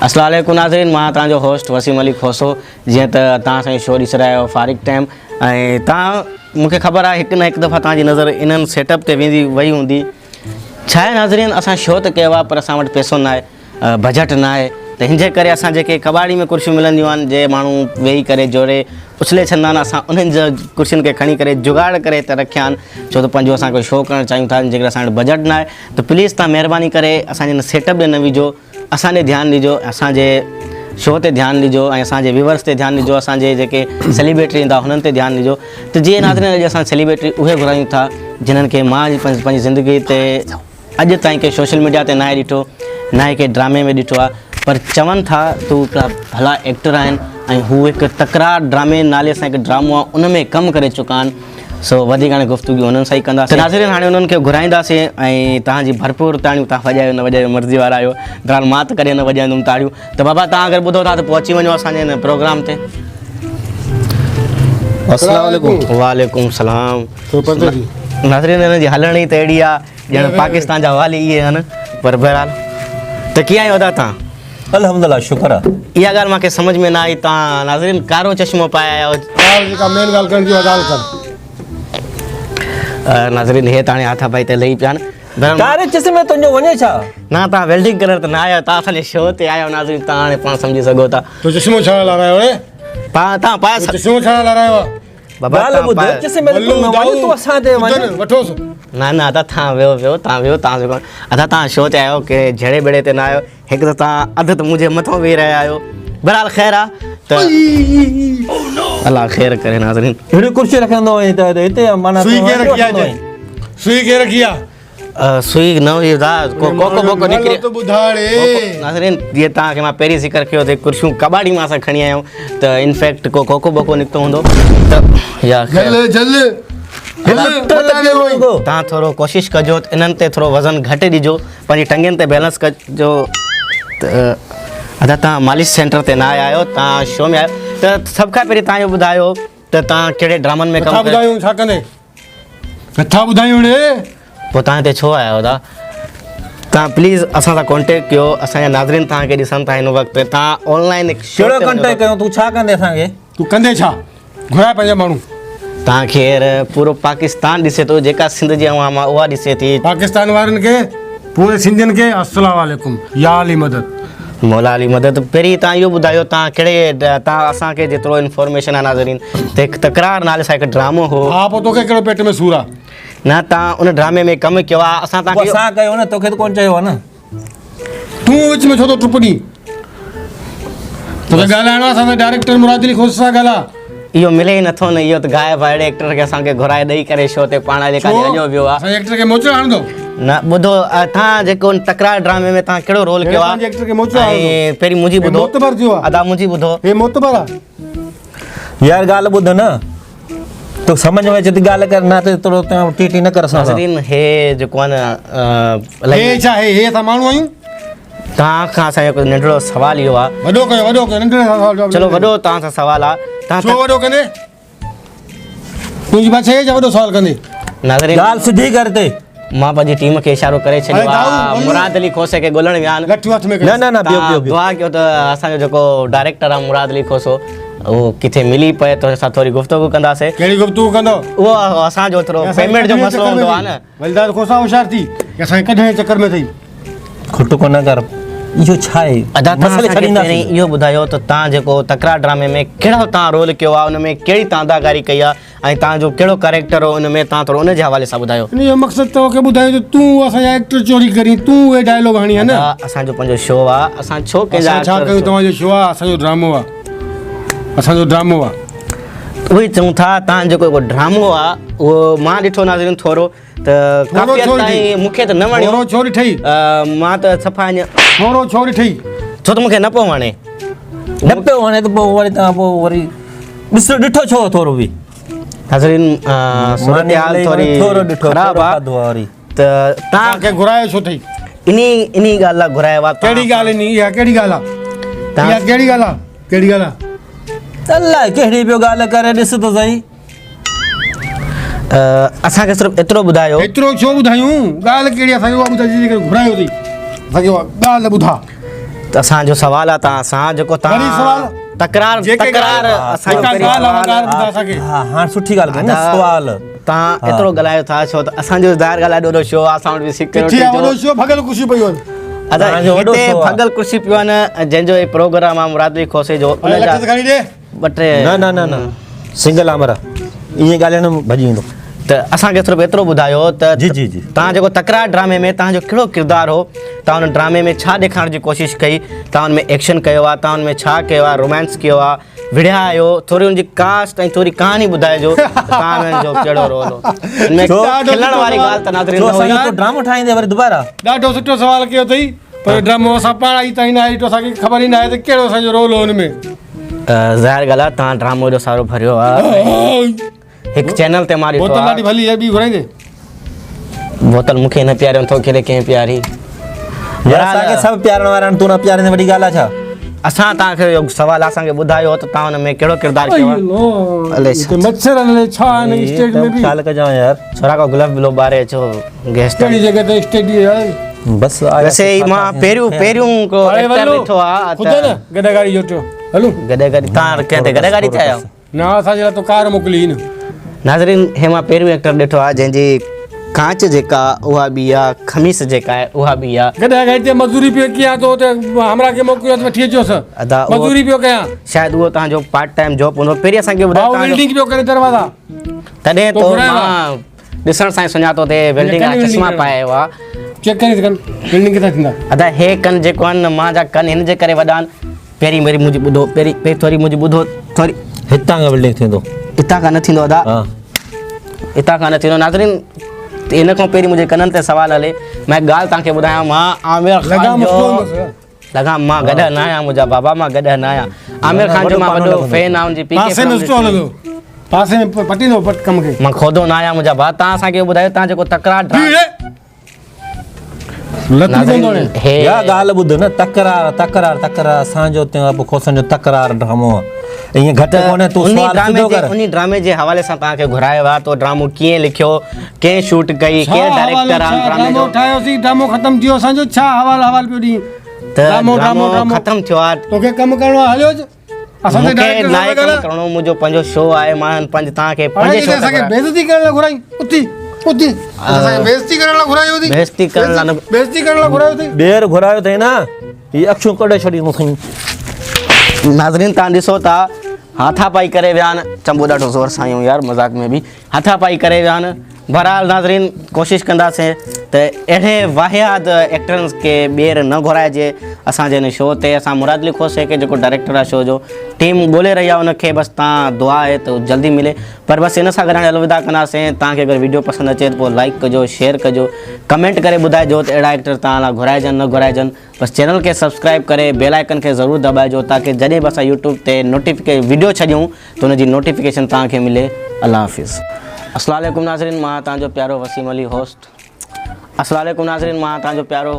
اسلام عليڪم ناظرين مان توهان جو هوسٽ وسيم علي کوسو جيئن ته توهان اسان جو شو ڏسي رهيا آهيو فارغ ٽائيم ۽ توهان مون کي خبر آهي هڪ نه هڪ دفعا توهان جي نظر انهن سيٽ اپ تي ويندي وئي هوندي ڇا آهي ناظرين اسان شو ته ڪيو آهي پر اسان وٽ پيسو نه آهي بجٽ نه آهي ته هن جي ڪري اسان جيڪي ڪٻاڙي ۾ ڪرسيون ملنديون آهن جي ماڻهو ويهي ڪري جوڙي اڇلي ڇڏندا آهن اسان انهن جي ڪرسين کي کڻي ڪري جگاڙ ڪري ته رکيا آهن ڇو ته پنهنجو اسان ڪو شو ڪرڻ چاهيون ٿا جي ڪري اسان وٽ بجٽ نه آهي ته پليز توهان مهرباني ڪري اسان جي هن سيٽ اپ ڏي نه وجهو اسان ڏي ڌيان ڏجو اسان جي شو تي ڌيان ڏجو ۽ اسان جي ويورس تي ڌيان ڏجو اسان جي جيڪي سيليبريٽي ايندا هنن تي ڌيان ڏجو ته جي ناظرين اڄ اسان سيليبريٽي اهي گهرايون ٿا جنھن کي مان پنهنجي زندگي تي اڄ تائين ڪنهن سوشل ميڊيا تي ناهي ڏٺو ناهي ڪنهن ڊرامي ۾ ڏٺو آهي پر چون ٿا ته هو هڪڙا ڀلا ايڪٽر آهن ۽ هو هڪ تڪرار ڊرامي نالي سان هڪ ڊرامو آهي ان ۾ ڪم ڪري چڪا آهن سو وڌيڪ هاڻي گفتگو انهن سان ئي ڪنداسين. ناظرين هاڻي انهن کي گهرائينداسين ۽ توهان جي ڀرپور تاڙيون توهان وڄايو نه وڄايو مرضي وارا آهيو بهرحال مان ته ڪڏهن نه وڄائيندم تاڙيون ته بابا توهان اگر ٻڌو ٿا ته پوء اچي وڃو اسان جي هن پروگرام تي. السلام عليڪم. وعليڪم السلام. ناظرين هن جي هلڻ ئي ته اهڙي آهي ڄڻ پاڪستان جا والي اهي آهن پر بهرحال ته ڪيئن آهيو ادا توهان؟ الحمدلله شڪر آ. اها ڳالهه مان کي سمجهه ۾ نه آئي توهان ناظرين ڪارو چشمو پائي آيا آهيو. ڪار جيڪا مين ڳالهه ڪرڻ جي اها ڳالهه ڪر. ناظرين هي ته هاڻي هاٿا پائي ته لهي پيا آهن. ڪاري چشمي تنهنجو وڃي ڇا؟ نه توهان ويلڊنگ ڪرڻ ته نه آيا آهيو توهان اسان جي شو تي آيا آهيو ناظرين توهان هاڻي پاڻ سمجهي سگهو ٿا. تو چشمو ڇا لاء لارايو اڙي؟ پاڻ توهان پايا تو چشمو ڇا لاء لارايو آ؟ بابا ڳالهه ٻڌ چشمي تي تون نه وڃ تون اسان تي وڃ. وٺوس. نه نه ادا توهان ويو ويو توهان ويو توهان ادا توهان شو تي آيا آهيو ڪي جهيڙي ٻيڙي تي نه آيو. هڪ ته توهان اڌ ته منهنجي مٿان ويهي رهيا آهيو بهرحال خير آ ته الله خير ڪري ناظرين. ههڙي ڪرسي رکندو آهين ته هتي معنيٰ سوئي ڪير رکي آ هتي سوئي ڪير رکي آ. سوئي نه هئي دا ڪو ڪوڪو بوڪو نڪري ته ٻڌاڙي ناظرين جي توهان کي مان پهرين ذڪر ڪيو ته ڪرسيون ڪٻاڙي مان اسان کڻي آيا آهيون ته انفيڪٽ ڪو ڪوڪو بوڪو نڪتو هوندو ته يا خير جل جل توهان ٿورو ڪوشش ڪجو ته انهن تي ٿورو وزن گهٽ ڏجو پنهنجي ٽنگين تي بيلنس ڪجو ته ادا توهان مالش سينٽر تي نه آيا آهيو توهان شو ۾ آيا ته سڀ کان پهرين توهان اهو ٻڌايو ته توهان ڪهڙي ڊرامن ۾ ڪم ڪيو ٻڌايون ڇا ڪندي نٿا ٻڌايون ڙي پوء توهان هتي ڇو آيا آهيو ادا توهان پليز اسان سان ڪانٽيڪٽ ڪيو اسان جا ناظرين توهان کي ڏسن ٿا هن وقت توهان آن لائن ڪهڙو ڪانٽيڪٽ ڪيون تون ڇا ڪندي اسان کي تون ڪندي ڇا گهراء پنهنجا ماڻهو. توهان کي هينئر پورو پاڪستان ڏسي ٿو جيڪا سنڌ جي عوام آهي اها ڏسي ٿي. پاڪستان وارن کي پوري سنڌين کي السلام عليڪم يا علي مدد. مولا علي مدد پهرين توهان اهو ٻڌايو توهان ڪهڙي توهان اسان کي جيترو انفارميشن آهي ناظرين ته هڪ تڪرار نالي سان هڪ ڊرامو هو. ها پوء توکي ڪهڙو پيٽ ۾ سور آ. نه توهان ان ڊرامي ۾ ڪم ڪيو آهي اسان توهان کي. اسان ڪيو نه توکي ته ڪونه چيو آهي نه. تون وچ ۾ ڇو ٿو ٽپ ڏين؟ توکي ڳالهائڻو آهي اسان سان ڊائريڪٽر مراد علي کوسي سان ڳالهاء. اهو ملي ئي نٿو نه اهو ته غائب آهي اهڙي ايڪٽر کي اسان کي گهرائي ڏئي ڪري شو تي پاڻ الائي ڪاڏي هليو ويو آهي. اسان جي ايڪٽر کي موچڙا هڻندو. نه ٻڌو توهان جيڪو ان تڪرار ڊرامي ۾ توهان ڪهڙو رول ڪيو آهي؟ پنهنجي ايڪٽر کي موچڙا هڻندو. ۽ پهرين منهنجي ٻڌو. معتبر ٿيو آهي. ادا منهنجي ٻڌو. هي معتبر آهي. يار ڳالهه ٻڌ نه. تو سمجھ ۾ اچي ٿي ڳالهه ڪر نه ته ايترو ته ٽي ٽي نه ڪر اسان سان. ناظرين هي جيڪو آهي نه الائي هي ڇا هي هي اسان ماڻهو آهيون. توهان کان اسان جو هڪ ننڍڙو سوال اهو آهي. وڏو ڪيو وڏو ڪيو ننڍڙي سان سوال جواب. چلو وڏو توهان سان سوال آهي. توهان ڇو وڏو ڪندي؟ تنهنجي بادشاهي ڇا وڏو سوال ڪندي؟ ناظرين ڳالهه سڌي ڪر تي. مان پنهنجي ٽيم کي اشارو ڪري ڇڏيو آهي مراد علي کوسي کي ڳولڻ ويا آهن. لٺيون هٿ ۾ نه نه نه بيو بيو بيو. دعا ڪيو ته اسان جو جيڪو ڊائريڪٽر آهي مراد علي کوسو اهو ڪٿي ملي پئي ته ان سان ٿوري گفتگو ڪنداسين. ڪهڙي گفتگو ڪندو؟ اهو اسان جو ٿورو پيمينٽ جو مسئلو هوندو آهي نه. ولداد کوسا هوشيار ٿي اسان کي ڪڍڻ جي چڪر ۾ اٿئي. کٽ ڪو نه ڪر اهو ڇا آهي؟ ادا توهان اسان کي پهرين اهو ٻڌايو ته توهان جيڪو تڪرار ڊرامي ۾ ڪهڙو توهان رول ڪيو آهي ان ۾ ڪهڙي توهان اداڪاري ڪئي آهي ۽ توهان جو ڪهڙو ڪريڪٽر هو ان ۾ توهان ٿورو ان جي حوالي سان ٻڌايو. ان جو مقصد توکي ٻڌايون ته تون اسان جا ايڪٽر چوري ڪرين تون اهي ڊائلاگ هڻين ها نه. ادا اسان جو پنهنجو شو آ اسان ڇو ڪنهن جا اسان ڇا ڪيون توهان جو شو آ اسان جو ڊرامو آ اسان جو ڊرامو آ. اهو ئي چئون ٿا توهان جيڪو هڪ ڊرامو آ اهو مان ڏٺو ناظرين ٿورو ته ڪافي حد تائين مون کي ته نه وڻيو. ٿورو ڇو ڏٺئي؟ مان ته صفا اڃا. ٿورو ڇو ڏٺئي؟ ڇو ته مون کي نه پيو وڻي. نه پيو وڻي ته پوء وري توهان پوء وري ڏسو ڏٺو ڇو ٿورو به؟ ناظرين صورتحال ٿوري خراب آ ته توهان کي گهرايو ڇو اٿئي؟ انهي انهي ڳالهه لاء گهرايو آ. ڪهڙي ڳالهه انهي اها ڪهڙي ڳالهه آ؟ اها ڪهڙي ڳالهه آ؟ ڪهڙي ڳالهه آ؟ الائي ڪهڙي پيو ڳالهه ڪري ڏس ته سهي. اسان کي صرف ايترو ٻڌايو. ايترو ڇو ٻڌايون؟ ڳالهه ڪهڙي اسان کي اها ٻڌاء جنهن جي ڪري گهرايو اٿئي. اسان کي اها ڳالهه ٻڌاء. اسان جو سوال آ توهان سان جيڪو وري سوال؟ توهان تڪرار جيڪي تڪرار ڳالهه- اسان جو جيڪا پهرين ڳالهه آ، سوال اها ڳالهه ٻڌاء اسان کي. ها هاڻ سٺي ڳالهه ڪئي نه سوال. توهان ايترو ڳالهايو ٿا ڇو ته اسان جو ظاهر ڳالهه آهي وڏو شو آ اسان وٽ به سيڪيورٽي ڪٿي آ جو وڏو شو ڀڳل ڪرسيون پيون آهن. ادا توهان جو وڏو هتي شو آ. ڀڳل ڪرسي پيون آهن جنهن جو هي پروگرام آ مراد علي کوسي جو ان اڙي جا لک ته کڻي ڏي. ٻه ٽي نه نه نه نه سنگل آمر ائين ڳالهائڻ ۾ ڀڄي ويندو. ته اسان کي صرف ايترو ٻڌايو ته جي جي جي. توهان جيڪو تڪرار ڊرامي ۾ توهان جو ڪهڙو ڪردار هو توهان ان ڊرامي ۾ ڇا ڏيکارڻ جي ڪوشش ڪئي توهان ان ۾ ايڪشن ڪيو آهي توهان ان ۾ ڇا ڪيو آهي رومانس ڪيو آهي وڙهيا آهيو ٿوري ان جي ڪاسٽ ۽ ٿوري ڪهاڻي ٻڌائجو ته توهان ۾ ان جو ڪهڙو رول هو ان ۾ کلڻ واري ڳالهه ته ناظرين ڇو نه اسان هئي جو تو ڊرامو ٺاهيندي وري دوباره. ڏاڍو سٺو سوال ڪيو اٿئي پر ڊرامو اسان پاڻ اڄ تائين ناهي ڏٺو اسان کي خبر ئي ناهي ته ڪهڙو اسان جو رول هو ان ۾. ظاهر ڳالهه آهي توهان ڊرامو ايڏو سارو ڀريو آهي هڪ چينل تي مان ڏٺو بوتل ڏاڍي ڀلي آهي ٻي گهرائيندي. بوتل مون کي نه پياريو ٿو ڪيري ڪنهن پياري. يار اسان کي سڀ پيارڻ وارا آهن تون نه پياريندين وڏي ڳالهه آهي ڇا. اسان توهان کي اهو سوال اسان کي ٻڌايو ته توهان ان ۾ ڪهڙو ڪردار ڪيو آهي. الائي ڇا. مڇر الائي ڇا آهن اسٽيج ۾ به. خيال ڪجان يار. ڇورا ڪو گلف بلو ٻاري اچو گيسٽ. ڪهڙي جڳهه تي اسٽيج آهي. بس آيا ويسي هي مان پهريون پهريون ڪو ايڪٽر ڏٺو آ خدا نه گڏهه گاڏي جو ٽيو هلون. گڏهه گاڏي توهان ڪنهن تي گڏهه گاڏي تي آيا آهيو. نه اسان جي لاء تو ڪار موڪلي هئي نه. ناظرين هي مان پهريون ايڪٽر ڏٺو آهي جنهن جي ڪانچ جيڪا اها ٻي آ خميس جيڪا آهي اها ٻي آ. گڏهه گاڏي تي مزوري پيو ڪيان تو اتي همراهه کي موڪليو ته وٺي اچوس ادا اهو مزوري پيو ڪيان. شايد اهو توهان جو پارٽ ٽائيم جاب هوندو پهرين اسان کي ٻڌايو ڀائو توهان جو ويلڊنگ پيو ڪري دروازا. تڏهن تو تو گهرايو آ. مان ڏسڻ سان ئي سڃاتو ته هي ويلڊنگ آ چشما پائي آيو آ. چيڪ ڪري ته ڪن ويلڊنگ ڪٿان ٿيندا. ادا هي ڪن جيڪو آهن نه مان جا ڪن هن جي ڪري وڏا آهن پهرين وري منهنجي ٻڌو پهرين پهرين ٿوري منهنجي ٻڌو ٿوري. هتان کان ويلڊنگ ٿيندو. هتان کان نه ٿيندو ادا. ها. هتان کان نه ٿيندو ناظرين ان کان پهرين منهنجي ڪنن تي سوال هلي مان هڪ ڳالهه توهان کي ٻڌايان مان عامر خان جو لڳام مان گڏهه نه آهيان منهنجا بابا مان گڏهه نه آهيان عامر خان جو مان وڏو فين آهيان ان جي پي ڪي پاسي ۾ سٺو هلندو پاسي ۾ پٽيندو پٽ ڪم کي مان کودو نه آهيان منهنجا ڀاء توهان اسان کي ٻڌايو توهان جيڪو تڪرار يا ڳالهه ٻڌ نه تڪرار تڪرار تڪرار اسان جو تنهن ابو کوسن جو تڪرار ڊرامو آ ائين گهٽ ڪونهي تون سوال سڌو ڪر انهي ڊرامي جي حوالي سان توهان کي گهرايو آ تو ڊرامو ڪيئن لکيو ڪنهن شوٽ ڪئي ڪير ڊائريڪٽر آ ڊرامي جو ڊرامو ٺاهيوسين ڊرامو ختم ٿيو اسان جو ڇا حوال حوال پيو ڏين ته ڊرامو ختم ٿيو آ توکي ڪم ڪرڻو آ هليو اچ اسان مون کي ناهي ڪم ڪرڻو منهنجو پنهنجو شو آهي مان پنهنجي توهان کي پنهنجي شو اسان کي بيعزتي ڪرڻ لاء گهرائين اٿي اٿي اسان کي بيعزتي ڪرڻ لاء گهرايو اٿي بيعزتي ڪرڻ لاء نه بيعزتي ڪرڻ لاء گهرايو اٿي ٻيهر گهرايو اٿئي نه هي اکيون ڪڍي ڇڏيندو اٿئي. ناظرين توهان ڏسو ٿا هاٿا پائي ڪري ويا آهن چنبو ڏاڍو زور سان هنيو يار مذاق ۾ به هاٿا پائي ڪري ويا آهن بهرحال ناظرين ڪوشش ڪنداسين ته اهڙي واهيات ايڪٽرن کي ٻيهر نه گهرائجي اسان جي هن شو تي اسان مراد علي کوسي کي جيڪو ڊائريڪٽر آهي شو جو ٽيم ڳولي رهي آهي ان کي بس تان دعا آهي ته جلدي ملي پر بس ان سان گڏ هاڻي الوداع ڪنداسين توهان کي اگر ويڊيو پسند اچي ته پوء لائيڪ ڪجو شيئر ڪجو ڪمينٽ ڪري ٻڌائجو ته اهڙا ايڪٽر توهان لاء گهرائجن نه گهرائجن بس چينل کي سبسڪرائب ڪري بيل آئيڪن کي ضرور دٻائجو تاڪه جڏهن به اسان يوٽيوب تي نوٽيفڪي ويڊيو ڇڏيون ته ان جي نوٽيفڪيشن توهان کي ملي الله حافظ. السلام عليڪم ناظرين مان توهان جو پيارو وسيم علي هوسٽ السلام عليڪم ناظرين مان توهان جو پيارو.